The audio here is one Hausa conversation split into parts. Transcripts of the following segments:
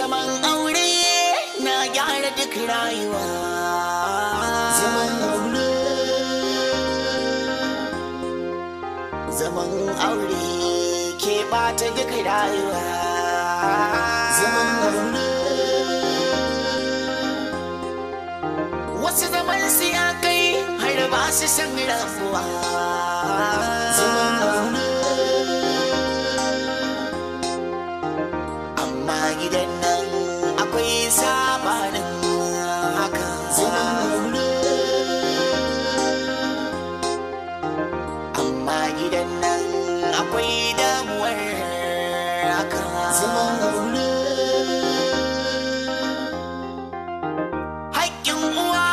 Zaman aure na gyara duk rayuwa. Zaman aure, zaman aure ke bata duk rayuwa. Zaman aure, wasu zaman su ya kai har ba su san rabuwa. Zaman aure, amma gidan nan akwai sabanin haka. Zaman aure, amma gidan nan akwai damuwar haka. Zaman aure, haƙƙin uwa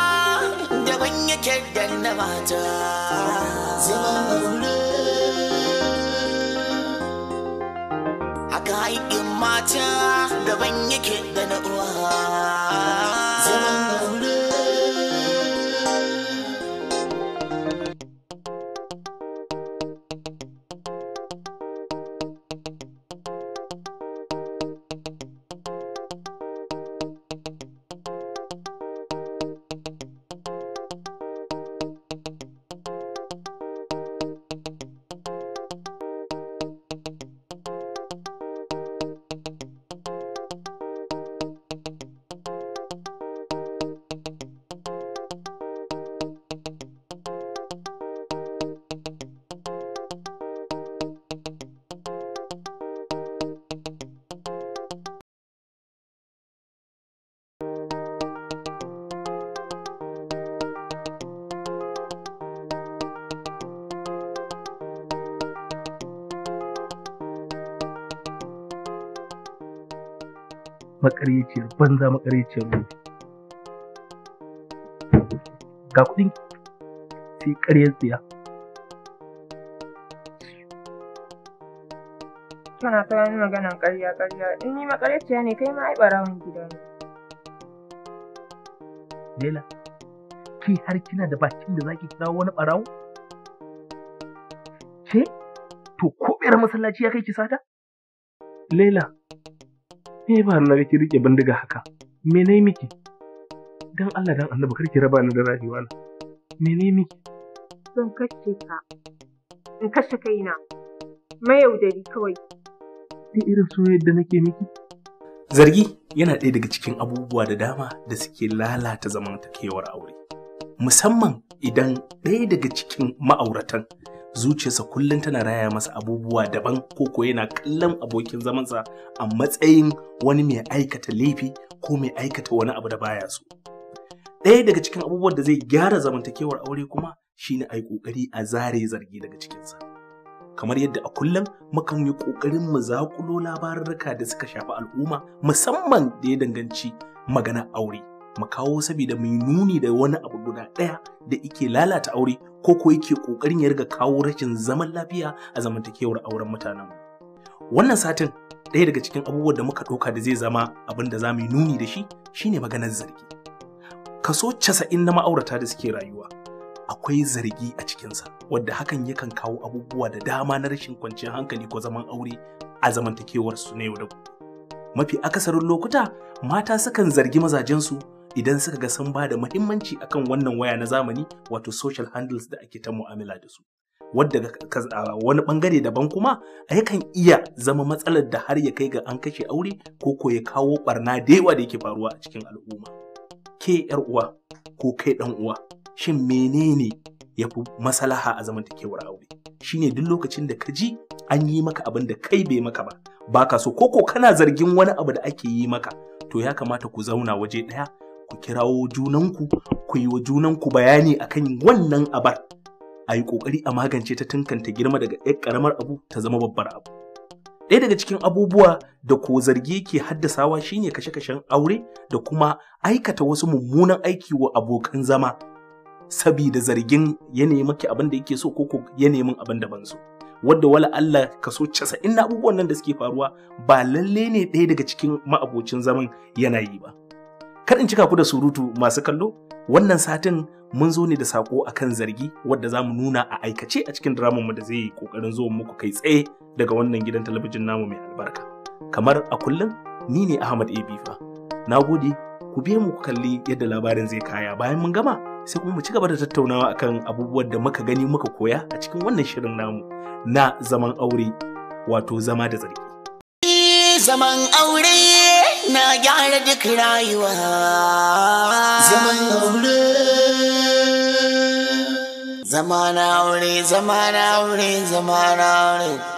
daban yake da na mata. Zaman aure, haka haƙƙin mata daban yake da na uwa. Zaman aure. Makaryaciyar banza, makaryaciyar wofi. Ga kuɗin sai ƙaryar tsiya. Kana ta wani maganan ƙarya ƙarya. In ni maƙaryaciya ne, kai ma ai ɓarawon gida ne. Laila, ke har kina da bakin da zaki kira wani ɓarawo? Ke? To ko ɓeran masallaci ya kai ki sata? Laila, me ba na ki rike bindiga haka? Me nayi miki? Dan Allah dan Annabi kar ki raba ni da rayuwa na. Me nayi miki? Zan kashe ka. In kashe kaina. Mayaudari kawai. Sai irin soyayyar da nake miki. Zargi yana ɗaya daga cikin abubuwa da dama da suke lalata zamantakewar aure. Musamman idan ɗaya daga cikin ma'auratan zuciyarsa kullum tana raya masa abubuwa daban, ko ko yana kallon abokin zamansa a matsayin wani mai aikata laifi ko mai aikata wani abu da baya so. Ɗaya daga cikin abubuwan da zai gyara zamantakewar aure kuma shine a yi ƙoƙari a zare zargi daga cikinsa. Kamar yadda a kullum mukan yi ƙoƙarin mu zaƙulo labarurruka da suka shafi al'umma, musamman da ya danganci magana aure, mu kawo saboda mu yi nuni da wani abu guda ɗaya da yake lalata aure ko ko yake ƙoƙarin ya riga kawo rashin zaman lafiya a zamantakewar auren mutanen. Wannan satin ɗaya daga cikin abubuwan da muka ɗauka da zai zama abin da za mu yi nuni da shi shine maganar zargi. Kaso 90 na ma'aurata da suke rayuwa akwai zargi a cikinsa, wadda hakan yakan kawo abubuwa da dama na rashin kwanciyar hankali ko zaman aure a zamantakewar su na yau da gobe. Mafi akasarin lokuta mata sukan zargi mazajensu idan suka ga sun ba da muhimmanci akan wannan waya na zamani, wato social handles da ake ta mu'amala da su. Wadda a wani bangare daban kuma yakan iya zama matsalar da har ya kai ga an kashe aure ko ko ya kawo barna da yawa da yake faruwa a cikin al'umma. Ke yar uwa ko kai dan uwa, shin menene ya fi maslaha a zamantakewar aure? Shine duk lokacin da ka ji an yi maka abin da kai bai maka ba, baka so, ko ko kana zargin wani abu da ake yi maka, to ya kamata ku zauna waje ɗaya, ku kirawo junanku, ku yi wa junanku bayani akan wannan abar, a yi ƙoƙari a magance ta tun kan ta girma daga ɗaya ƙaramar abu ta zama babbar abu. Ɗaya daga cikin abubuwa da ko zargi ke haddasawa shine kashe-kashen aure da kuma aikata wasu mummunan aiki wa abokan zama sabida zargin ya nemi maki abin da yake so ko ko ya nemi abin da ban so. Wadda wala Allah kaso 90 na abubuwan nan da suke faruwa ba lalle ne ɗaya daga cikin ma'abocin zaman yana yi ba. Kar in cika ku da surutu, masu kallo, wannan satin mun zo ne da sako akan zargi, wadda za mu nuna a aikace a cikin draman mu da zai yi kokarin zuwa muku kai tsaye daga wannan gidan talabijin namu mai albarka. Kamar a kullum, Ni ne Ahmad Abifa. Na gode, ku biye mu ku kalli yadda labarin zai kaya. Bayan mun gama, sai kuma mu ci gaba da tattaunawa akan abubuwan da muka gani muka koya a cikin wannan shirin namu na zaman aure, wato zama da zargi. Zaman aure na gyara duk rayuwa. Zaman aure. Zaman aure, zaman aure, zaman aure.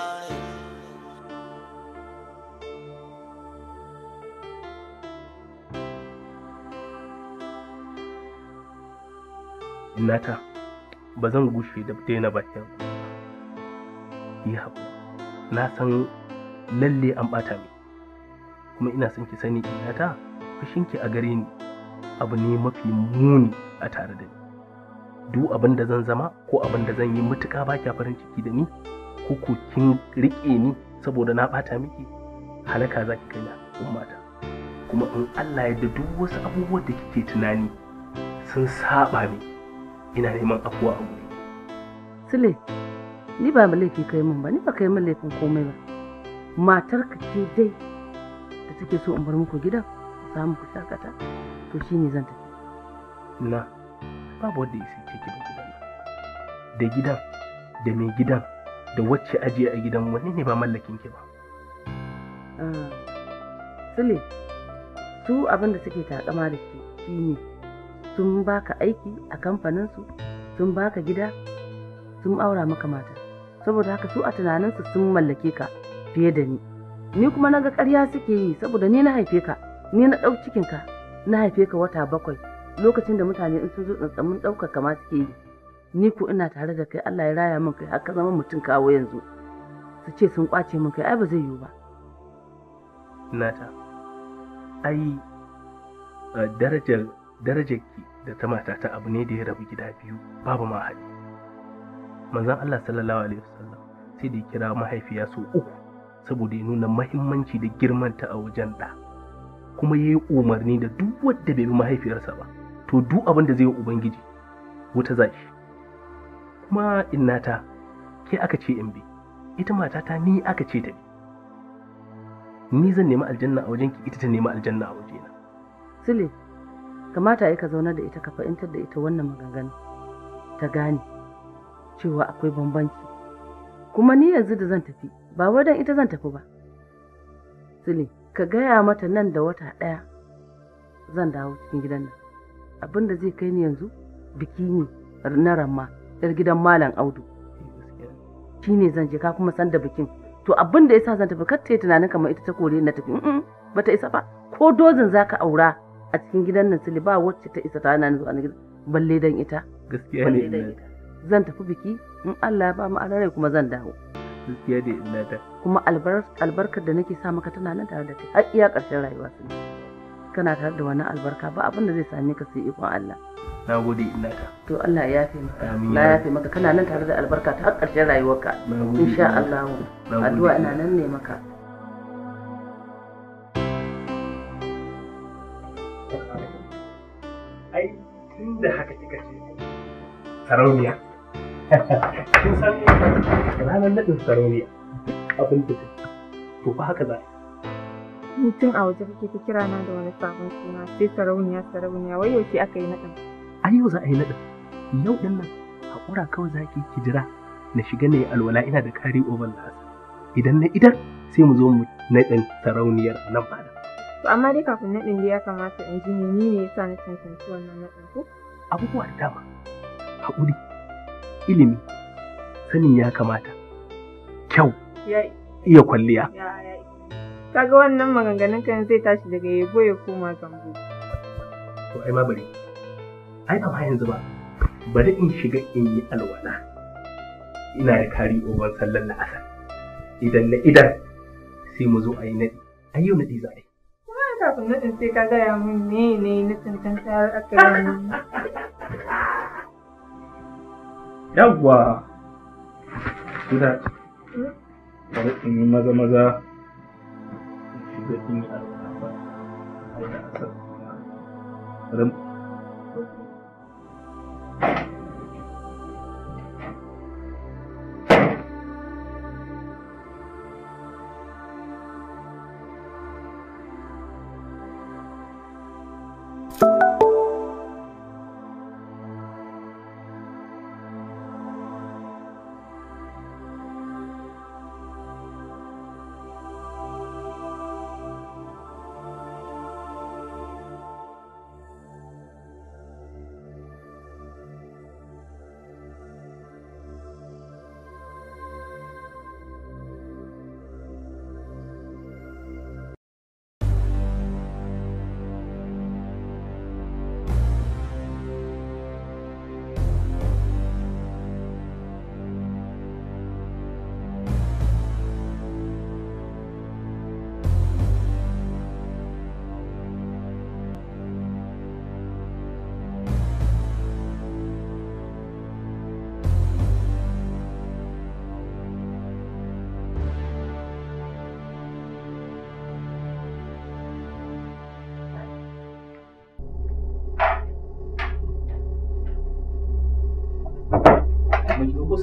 Nata, ba zan gushe da daina bakin yi haƙuri. Na san lalle an ɓata min, kuma ina son ki sani innata, fushinki a gare ni abu ne mafi muni a tare da ni. Duk abin da zan zama ko abin da zan yi matuƙa ba kya farin ciki da ni, ko ko kin riƙe ni saboda na ɓata miki, halaka za ki kai na ummata. Kuma in Allah ya yarda duk wasu abubuwan da kike tunani sun saba miki, ina neman afuwa a guri. Sule, ni ba laifi kai min ba, ni ba kai min laifin komai ba. Matar ka ce dai da take so in bar muku gidan, ku samu ku shakata, to shine zan tafi. Na, babu wanda ya sai ce ki bar gidan nan. Da gidan, da mai gidan, da wacce ajiye a gidan, wanne ne ba mallakin ki ba? Sule, su abin da suke takama da shi shine sun baka aiki a kamfaninsu, sun baka gida, sun aura maka mata. Saboda haka su a tunaninsu sun mallake ka fiye da ni. Ni kuma naga ƙarya suke yi, saboda ni na haife ka, ni na ɗau cikinka, na haife ka wata 7, lokacin da mutane in sun zo tsantsamin ɗaukar kama suke yi. Ni ko ina tare da kai, Allah ya raya min kai har ka zama mutum kawo yanzu. Su ce sun ƙwace min kai, ai ba zai yiwu ba. Nata, ai darajarki da ta matata abu ne da ya rabu gida biyu, babu ma haɗi. Manzon Allah sallallahu alaihi wasallam sai da ya kira mahaifiya sau 3 saboda ya nuna mahimmanci da girmanta a wajen ɗa, kuma ya yi umarni da duk wanda bai bi mahaifiyarsa ba to duk abin da zai yi ubangiji wuta za shi. Kuma innata, ke aka ce in bi, ita matata ni aka ce ta bi. Ni zan nemi aljanna a wajenki, ita ta nemi aljanna a wajena. Sule, kamata ya ka zauna da ita ka fahimtar da ita wannan maganganu, ta gane cewa akwai bambanci. Kuma ni yanzu da zan tafi ba wai dan ita zan tafi ba. Sule, ka gaya mata nan da wata 1 zan dawo cikin gidan nan. Abin da zai kai ni yanzu biki ne na Ramma, yar gidan Malam Audu. Shi ne zan je, ka kuma san da bikin. To abin da yasa zan tafi, kar ta yi tunanin kamar ita ta kore na tafi. Bata isa ba. Ko dozin zaka aura a cikin gidan nan Sule, ba wacce ta isa ta hana ni zuwa gidan, balle dan ita. Gaskiya ne. Zan tafi biki, in Allah ya ba mu rai kuma zan dawo. Gaskiya ne innata. Kuma albarkar da nake sa maka tana nan tare da kai har iya ƙarshen rayuwa Sule. Kana tare da wannan albarka, ba abin da zai same ka sai ikon Allah. Na gode innata. To Allah ya yafe maka. Na yafe maka, kana nan tare da albarka ta har ƙarshen rayuwarka. Insha Allah. Addu'a ina nan ne maka. Ai tun da haka kika ce sarauniya. Kin san ranar naɗin sarauniya abin da take to fa haka za a yi. Tun a waje kake ta kira na da wani sabon suna, sai sarauniya sarauniya, wai yaushe aka yi naɗin? Ai yau za a yi naɗin. Yau ɗin nan haƙura kawai za ki jira na shiga na yi alwala, ina da kari over lasa. Idan na idar sai mu zo mu naɗin sarauniyar a nan fada. To amma dai kafin naɗin dai ya kamata in ji menene yasa na cancanci wannan naɗin ko? Abubuwa da dama. Haƙuri, ilimi, sanin ya kamata, kyau, iya kwalliya. Kaga wannan maganganun kan zai tashi daga yabo ya koma zambo. To ai ma bari. Ai ba ma yanzu ba. Bari in shiga in yi alwala. Ina da kari oban sallar la'asar. Idan na idan sai mu zo a yi naɗi. Ai yau naɗi za a yi. Kuma kafin naɗin sai ka gaya min me ne na cancanta har aka yi. Yawwa! Suna bari in yi maza maza in shiga in yi alwala ba. Ai la'asar. Bari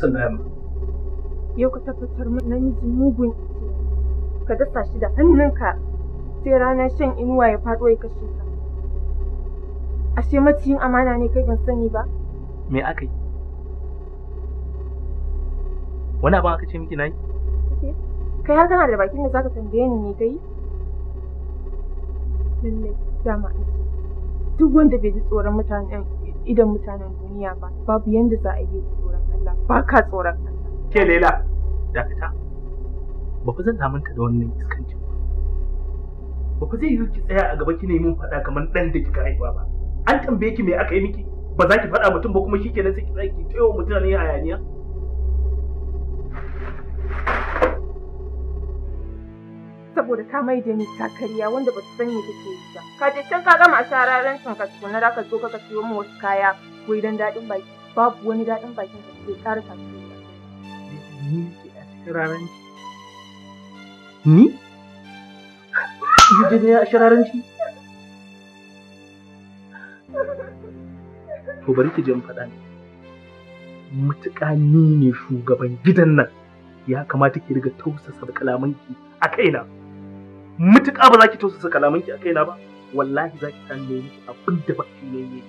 sallama. Yau ka tabbatar min namiji mugun ice. Ka dasa shi da hannunka sai ranar shan inuwa ya faɗo ya kashe ka. Ashe maciyin amana ne kai ban sani ba? Me aka yi? Wani abin aka ce miki na yi? Kai har kana da bakin da zaka tambaye ni me kai? Lallai dama an ce duk wanda bai ji tsoron mutanen idan mutanen duniya ba babu yanda za a yi tsoron Allah, ba ka tsoron Allah. Ke Laila, dakata. Ba fa zan lamunta da wannan iskancin ba. Ba fa zai yiwu ki tsaya a gaba ki nemi mun faɗa kamar ɗan da kika haifa ba. An tambaye ki me aka yi miki, ba za ki faɗa mutum ba kuma shikenan sai ki tsaya ki tayo mutane hayaniya. Saboda ka mai da ni takariya wanda ba ta san me take yi ba. Ka je can ka gama shararancin ka tukuna za ka zo ka siyo min wasu kaya wai dan daɗin baki. Babu wani daɗin bakin ka zai ƙara tasiri. Ni ke a shararanci? Ni? Ni je ne a shararanci? To bari ki je in faɗa ne. Matuƙa ni ne shugaban gidan nan. Ya kamata ki riga tausasa kalamanki a kaina. Matuƙa ba za ki tausasa kalamanki a kaina ba, wallahi za ki san ne miki abin da baki ne yi.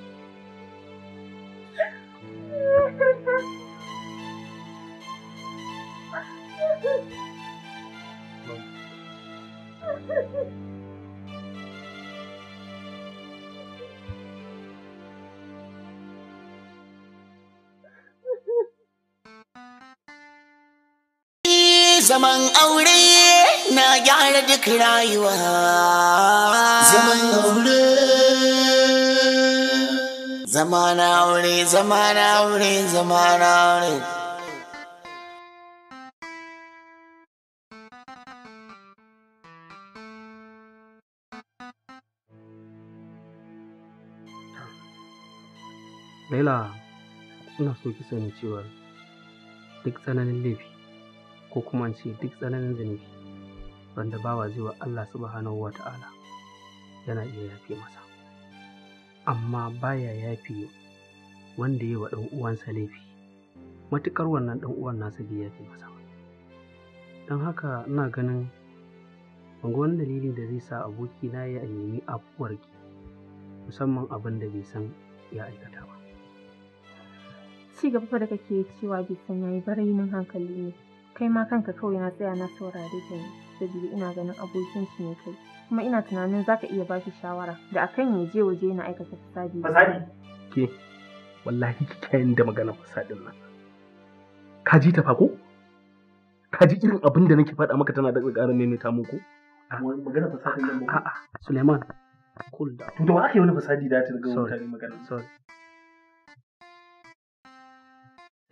Zaman aure na gyara duk rayuwa. Zaman aure, zaman aure, zaman aure, zaman aure. Laila, ina so ki sani cewa duk tsananin laifi ko kuma in ce duk tsananin zunubi wanda bawa zai wa Allah subhanahu wa ta'ala yana iya yafe masa, amma baya yafe wanda ya wa ɗan uwansa laifi matuƙar wannan ɗan uwan nasa bai yafe masa ba. Don haka ina ganin ban ga wani dalili da zai sa abokina ya nemi afuwarki, musamman abin da bai san ya aikata ba. Ci gaba fa da kake cewa bai san yayi ba rainin hankali ne. Kai ma kanka kawai na tsaya na saurare ka ne saboda ina ganin abokin shi ne kai, kuma ina tunanin zaka iya bashi shawara da akan ya je waje yana aikata fasadi. Fasadi? Ke, wallahi ki kiyaye da magana fasadin nan. Ka ji ta fa ko? Ka ji irin abin da nake faɗa maka tana da ƙara maimaita mun ko? Magana fasadin nan ba. A'a, Suleiman, cool down. To da wa aka yi wani fasadi da ta ga mutane magana? Sorry.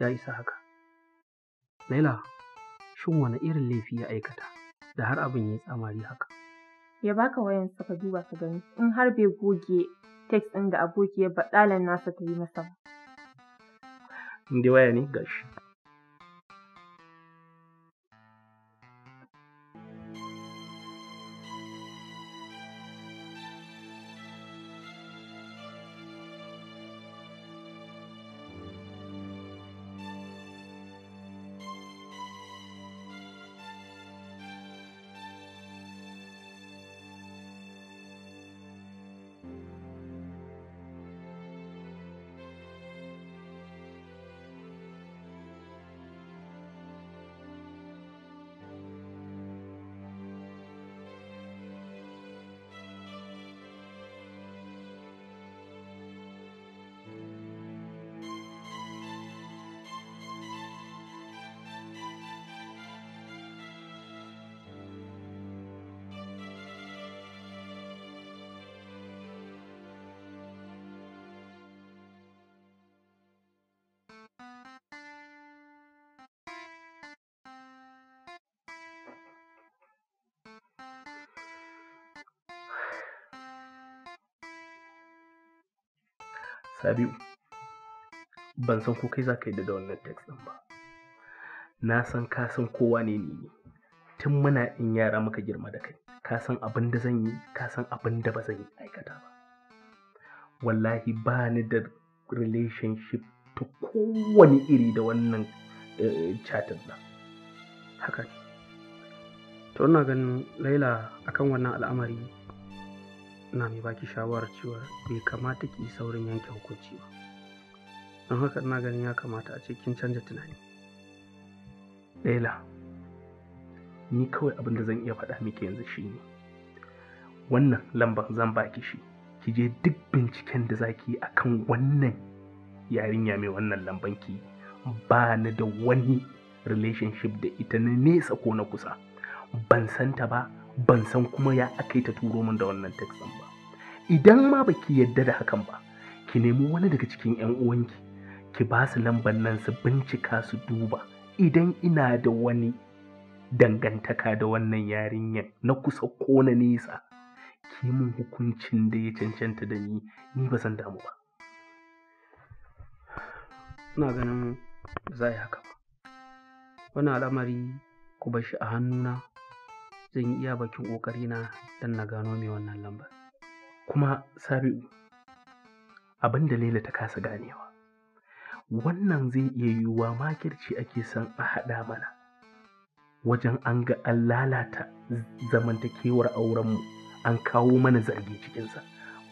Ya isa haka. Laila, shin wane irin laifi ya aikata da har abin ya yi tsamari haka? Ya baka wayansa ka duba ka gani in har bai goge text ɗin da abokiyar baɗalan nasa ta yi masa ba. In dai waya ne gashi. Sabiu, ban san ko kai za ka yi da wannan text ɗin ba. Na san ka san kowa ne ni ne. Tun muna in yara muka girma da kai, ka san abin da zan yi, ka san abin da ba zan yi aikata ba. Wallahi ba ni da relationship ta kowane iri da wannan chatin ɗin. Haka ne. To ina ganin Laila, akan wannan al'amari ina mai baki shawarar cewa bai kamata ki yi saurin yanke hukunci ba. Don haka ina ganin ya kamata a ce kin canja tunani. Laila, ni kawai abin da zan iya faɗa miki yanzu shine wannan lambar zan baki shi, ki je duk binciken da zaki yi akan wannan yarinya mai wannan lamban ki. Ba ni da wani relationship da ita na nesa ko na kusa. Ban san ta ba, ban san kuma ya aka yi ta turo min da wannan text ɗin ba. Idan ma baki yadda da hakan ba, ki nemi wani daga cikin 'yan uwanki, ki ba su lamban nan su bincika su duba idan ina da wani dangantaka da wannan yarinyar na kusa ko na nesa. Ki mun hukuncin da ya cancanta da ni, ni ba zan damu ba. Ina ganin ba za a yi haka ba. Wannan al'amari ku bar shi a hannuna, zan yi iya bakin ƙoƙarina don na gano mai wannan lambar. Kuma Sabi'u, abin da Laila ta kasa ganewa, wannan zai iya yiwuwa makirci ake son a haɗa mana wajen an ga an lalata zamantakewar aurenmu, an kawo mana zargi cikinsa.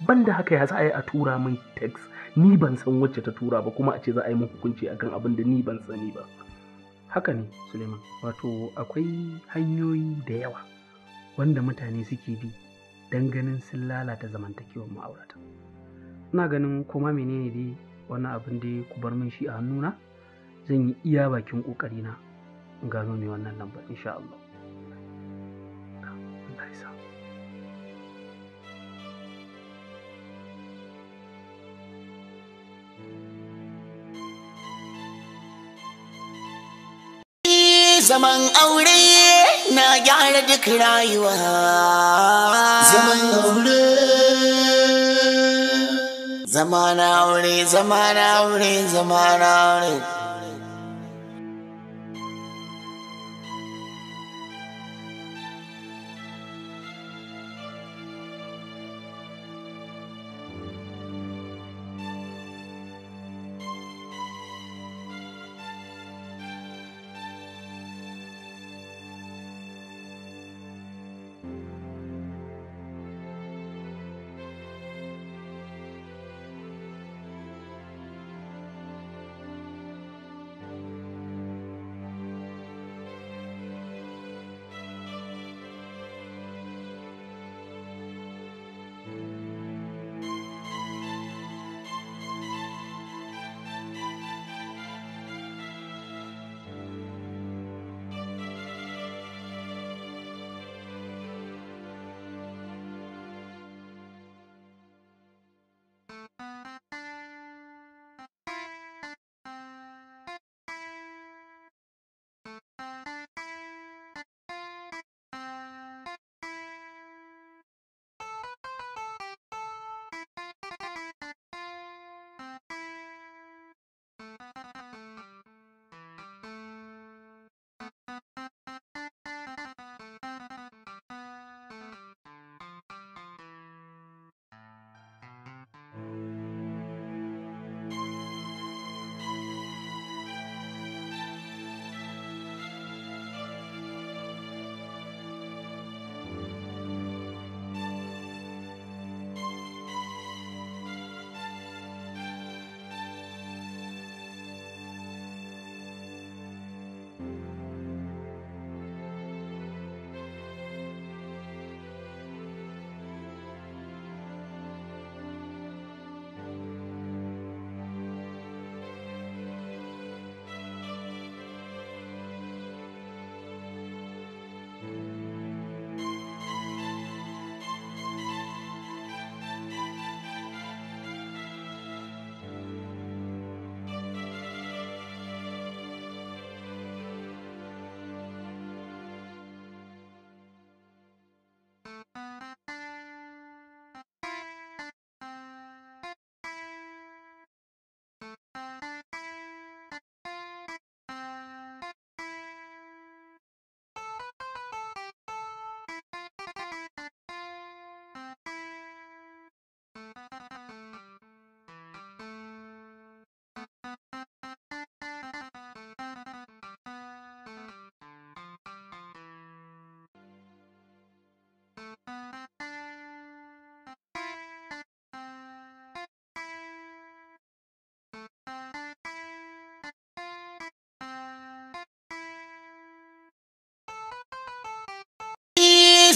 Banda haka ya za a yi a tura min text, ni ban san wacce ta tura ba, kuma a ce za a yi min hukunci akan abin da ni ban sani ba. Haka ne Suleiman, wato akwai hanyoyi da yawa wanda mutane suke bi don ganin sun lalata zamantakewar ma'aurata. Ina ganin kuma menene dai wannan abin dai ku bar min shi a hannuna, zan yi iya bakin ƙoƙarina in gano mai wannan lambar insha Allah. Allah ya sa. Zaman aure na gyara duk rayuwa. Zaman aure. Zaman aure, zaman aure, zaman aure.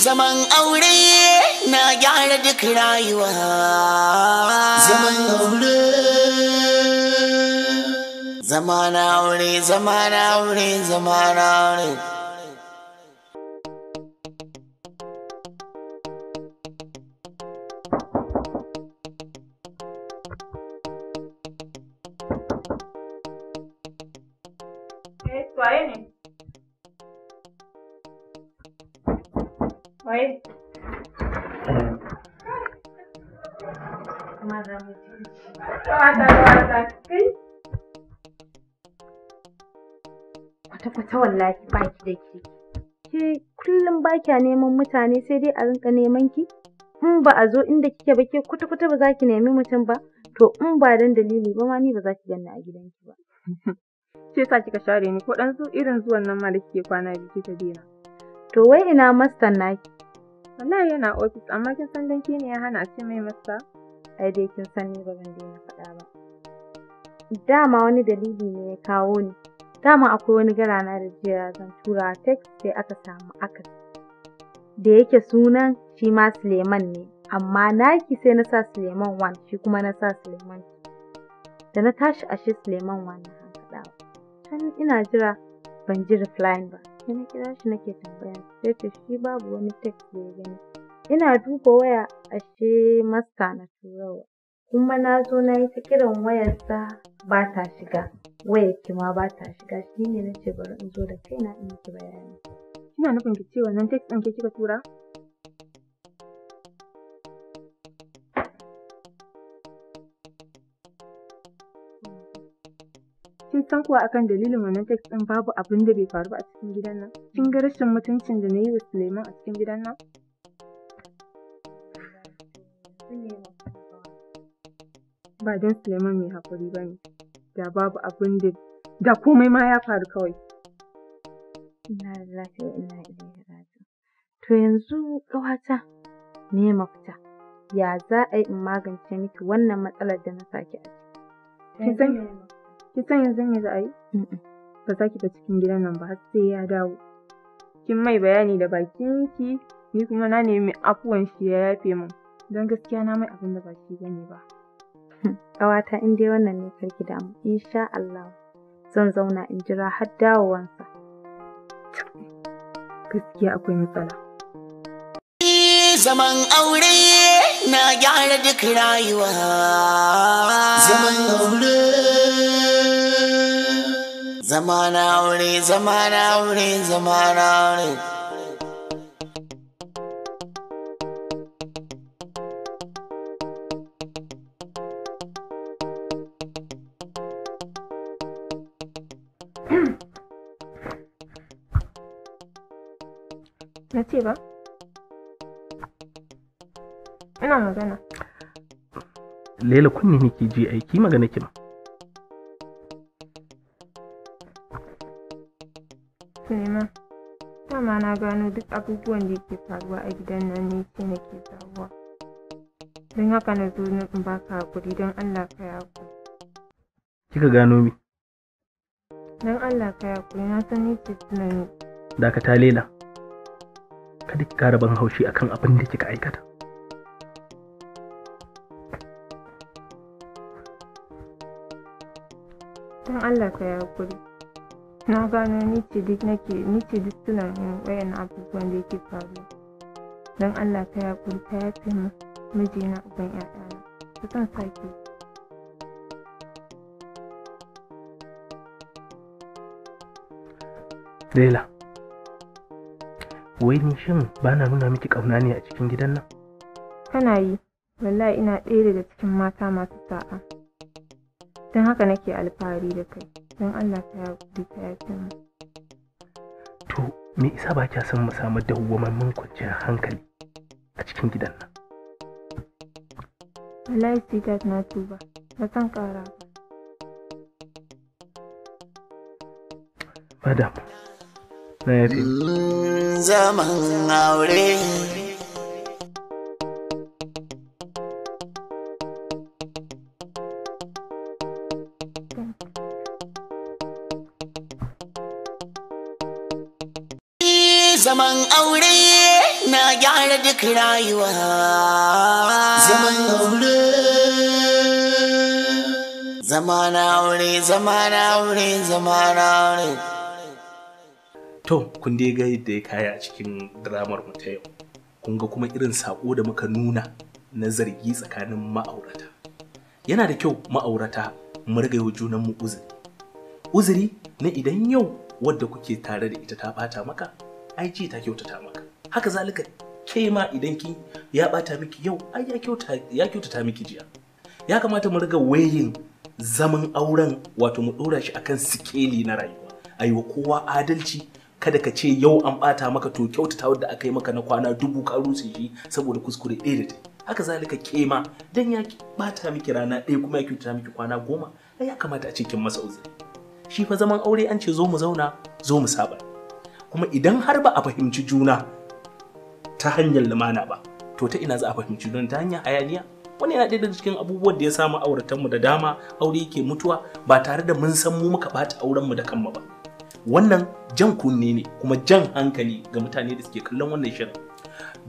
Zaman aure na gyara duk rayuwa. Zaman aure. Zaman aure, zaman aure, zaman aure. Waye ne? Waye? Mara mutunci. Kawata, kawata, kai? Kwata-kwata wallahi ba ki da kirki. Ke kullum ba kya neman mutane sai dai a rinka neman ki? In ba a zo inda kike ba ke kwata-kwata ba za ki nemi mutum ba? To in ba dan dalili ba ma ni ba za ki ganni a gidanki ba. Shi yasa kika share ni ko dan irin zuwan nan ma da kike kwana biyu kika daina. To wai ina mastan naki? Wallahi yana ofis amma kin san dan ke ne ya hana a ce mai masta? Ai dai kin san ni ba zan daina faɗa ba. Dama wani dalili ne ya kawo ni. Dama akwai wani garana da jiya zan tura text sai aka samu akasi. Da yake sunan shi ma Suleiman ne amma naki sai na sa Suleiman 1 shi kuma na sa Suleiman 2. Da na tashi ashe Suleiman 1 na hankaɗawa. Can ina jira ban ji replying ba. Sai na kira shi nake tambaya sai ce shi babu wani text da ya gani. Ina duba waya ashe masta na turawa. Kuma na zo na yi ta kiran wayarsa ba ta shiga. Wayarki ma ba ta shiga shi ne na ce bari in zo da kaina in miki bayani. Kina nufin ki ce wannan text ɗin ke kika tura? Kin san kuwa akan dalilin wannan text ɗin babu abin da bai faru ba a cikin gidan nan? Kin ga rashin mutuncin da na yi wa Suleiman a cikin gidan nan? Ba don Suleiman mai haƙuri ba ne, da babu abin da da komai ma ya faru kawai. Inna lillahi wa inna ilaihi raji'un. To yanzu ƙawata me mafita? Ya za a yi in magance miki wannan matsalar da na saki a ciki? Kin san yanzu me za a yi? Ba za ki ta cikin gidan nan ba har sai ya dawo. Kin mai bayani da bakinki, ni kuma na nemi afuwan shi ya yafe min. Don gaskiya na mai abin da ba shi bane ba. Ƙawata in dai wannan ne karki damu, insha Allah zan zauna in jira har dawowansa. Gaskiya akwai matsala. Zaman aure na gyara duk rayuwa. Zaman aure. Zaman aure, zaman aure, zaman aure. Na ce ba? Ina magana. Laila kunne nake ji aiki magana ki ba. Suleiman, dama na gano duk abubuwan da yake faruwa a gidan nan ne ce nake faruwa. Don haka na zo in baka hakuri don Allah ka yi hakuri. Kika gano mi? Don Allah ka yi hakuri na san ni ce tunani. Dakata Laila. Kada ki kara ban haushi akan abin da kika aikata. Don Allah ka yi hakuri. Na gano ni ce duk nake ni ce duk tunanin wayannan abubuwan da yake faruwa. Don Allah ka yi hakuri ka yafe min mijina uban ƴaƴana. Ba zan sake. Laila, wai ni shin ba na nuna miki ƙauna ne a cikin gidan nan? Kana yi, wallahi ina ɗaya daga cikin mata masu sa'a. Don haka nake alfahari da kai. Don Allah ka yi ka yafe min. To, me isa ba kya son mu samu dawwamammen kwanciyar hankali a cikin gidan nan? Wallahi sweetheart na tuba, ba zan ƙara ba. Ba damu. Na yafe. Zaman aure. Zaman aure na gyara duk rayuwa. Zaman aure, zaman aure, zaman aure, zaman aure. To, kun dai ga yadda ya kaya a cikin dramar mu ta yau. Kun ga kuma irin sako da muka nuna na zargi tsakanin ma'aurata. Yana da kyau ma'aurata mu riga yi junan mu uzuri. Uzuri na idan yau wadda kuke tare da ita ta bata maka, ai ji ta kyautata maka. Haka zalika ke ma idan kin ya bata miki yau, ai ya kyautata miki jiya. Ya kamata mu riga wayin zaman auren, wato mu dora shi akan sikeli na rayuwa. Ayi wa kowa adalci. Kada ka ce yau an bata maka, to kyautata wadda aka yi maka na kwana 1000 ka rutse shi saboda kuskure ɗaya da ta. Haka zalika ke ma dan ya bata miki rana ɗaya kuma ya kyautata miki kwana 10, ai ya kamata a ce kin masa uzuri. Shi fa zaman aure an ce zo mu zauna, zo mu saba. Kuma idan har ba a fahimci juna ta hanyar lumana ba, to ta ina za a fahimci juna? Ta hanyar hayaniya. Wani yana ɗaya daga cikin abubuwan da ya samu auratanmu da dama aure yake mutuwa ba tare da mun san mu muka ɓata aurenmu da kanmu ba. Wannan jan kunne ne kuma jan hankali ga mutane da suke kallon wannan shirin.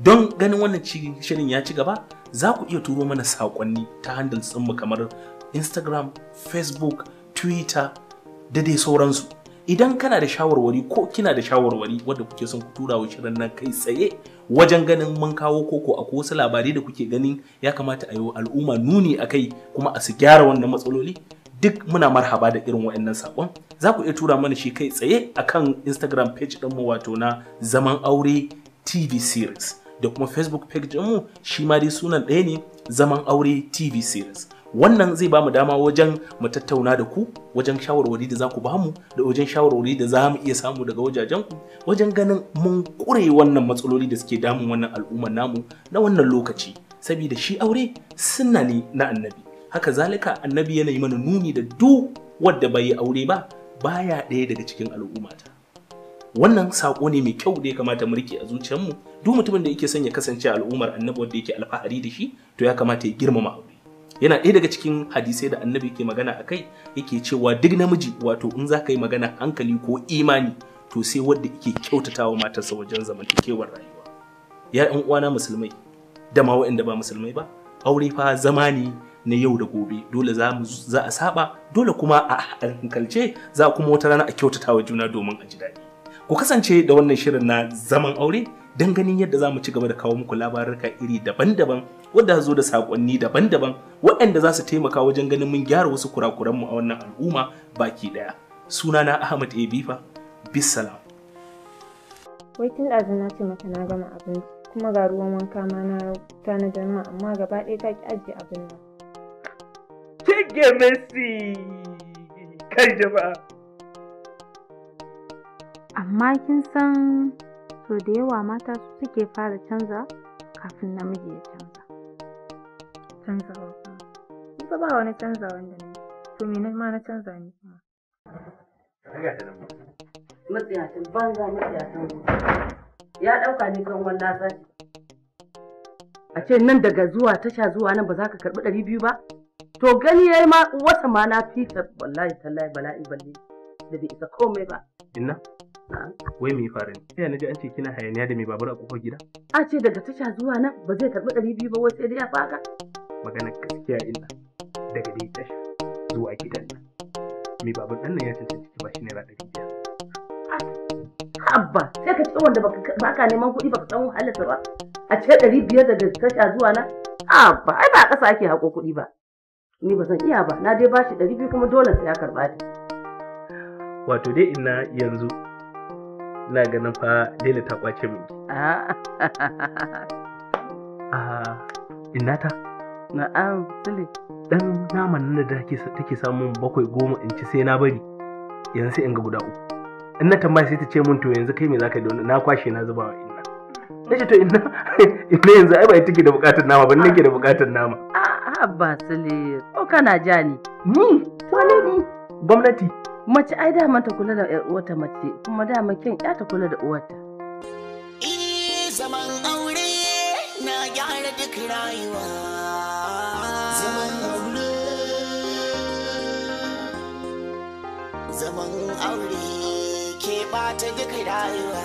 Don ganin wannan shirin ya ci gaba, za ku iya turo mana saƙonni ta handles ɗinmu kamar Instagram, Facebook, Twitter da dai sauransu. Idan kana da shawarwari ko kina da shawarwari wadda kuke son ku tura wa shirin nan kai tsaye wajen ganin mun kawo koko akwai wasu labarai da kuke ganin ya kamata a yi wa al'umma nuni a kai kuma a su gyara wannan matsaloli, duk muna marhaba da irin waɗannan saƙon. Za ku iya tura mana shi kai tsaye akan Instagram page ɗinmu, wato na Zaman Aure TV Series, da kuma Facebook page ɗinmu, shi ma dai sunan ɗaya ne, Zaman Aure TV Series. Wannan zai ba mu dama wajen mu tattauna da ku, wajen shawarwari da za ku ba mu, da wajen shawarwari da za mu iya samu daga wajajen ku, wajen ganin mun ƙure wannan matsaloli da suke damun wannan al'ummar namu na wannan lokaci. Saboda shi aure sunna ne na annabi. Haka zalika annabi yana yi mana nuni da duk wadda bai yi aure ba baya ɗaya daga cikin al'ummata. Wannan saƙo ne mai kyau da ya kamata mu rike a zuciyarmu. Duk mutumin da yake son ya kasance al'ummar annabi wanda yake alfahari da shi, to ya kamata ya girmama aure. Yana ɗaya daga cikin hadisai da annabi ke magana a kai, yake cewa duk namiji, wato in za ka yi magana hankali ko imani, to sai wadda yake kyautatawa matarsa wajen zamantakewar rayuwa. Ya ƴan uwana musulmai da ma waɗanda ba musulmai ba, aure fa zama ne na yau da gobe. Dole za a saba, dole kuma a hankalce za kuma wata rana a kyautata wa juna domin a ji daɗi. Ku kasance da wannan shirin na Zaman Aure don ganin yadda za mu ci gaba da kawo muku labarurka iri daban-daban wadda zo da saƙonni daban-daban waɗanda za su taimaka wajen ganin mun gyara wasu kurakuranmu a wannan al'umma baki ɗaya. Sunana Ahmad A. Bifa, bisalam. Wai tun ɗazu na ce maka na gama abinci, kuma ga ruwan wanka ma na tanadar ma, amma gaba ɗaya ta ki ajiye abin nan. Kige Messi! Kai jama'a! Amma kin san so da yawa mata su suke fara canza kafin namiji ya canza. Canzawa kuma. Ni fa ba wani canzawan da na yi. To me na ma na canza ni kuma? Matsiyacin banza, matsiyacin gobe. Ya ɗauka ni kan wannan sashi. A ce nan daga zuwa tasha zuwa nan ba za ka karɓi 200 ba? To gani yayi ma wasa ma na fita wallahi tallahi bala'i balle da bai isa komai ba. Inna? Wai me ya faru ne? Sai na ji an ce kina hayaniya da mai babur a kofar gida? A ce daga tasha zuwa nan ba zai karɓi 200 ba, wai sai dai ya faka. Magana gaskiya inna, daga dai tasha zuwa gidan nan, mai babur ɗan nan ya cancanci ki bashi naira 500. Habba, sai ka ce wanda baka neman kuɗi baka san wahalarsa ba. A ce 500 daga tasha zuwa nan? Habba, ai ba a ƙasa ake haƙo kuɗi ba. Ni ba zan iya ba, na dai bashi 200 kuma dole sai ya karɓa ta. Wato dai ina yanzu na ganin fa Laila ta kwace min. Inna ta. Na'am, Sule. Dan naman nan da take samun 7 10 in ci sai na bari. Yanzu sai in ga guda 3. In na tambaya sai ta ce mun to yanzu kai me zaka yi da wannan? Na kwashe na zuba wa inna. Nace to inna inna yanzu ai ba ita take da bukatar nama ba, ni nake da bukatar nama. A'a ba Sule, ko kana ja ni? Ni? Wane ni? Gwamnati. Mace ai dama ta kula da ƴar uwarta mace, kuma dama kyan ƴa ta kula da uwarta. Zaman aure na gyara duk rayuwa. Zaman aure. Zaman aure ke ɓata duk rayuwa.